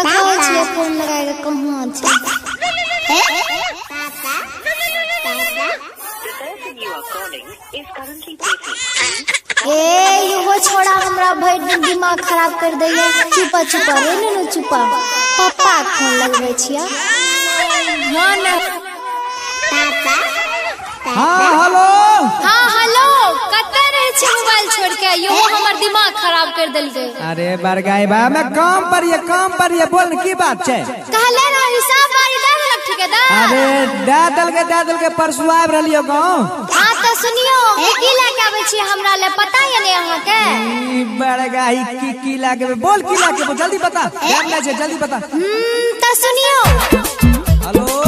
देखै छियै फोन लगा के कहाँ छै। ए इहो छोड़ा हमरा भरि दिन दिमाग खराब कर दैया। चुपा चुपा रे नुनू चुपा, पप्पा फोन लगबै छियै। हाँ ना हाँ हेलो। हाँ हेलो, कतऽ रहै छी मोबाइल छोड़ के? यो हमर दिमाग खराब कर देलकै। अरे बरगाई बा, मैं काम पर ये काम पर ये बोल की बात छै? कहले ना हिसाब बारी दे देलक ठेकेदार। अरे दे देलकै परसू आबि रहलियो गाँव। हाँ तो सुनियो, की लए के आबै छी हमरा ले पता ये ने अहाँके? ई बरगाई की लए के बोल, की लए के जल्दी बता, टाइम नै छै जल्दी बता। तो सुनियो। हेलो।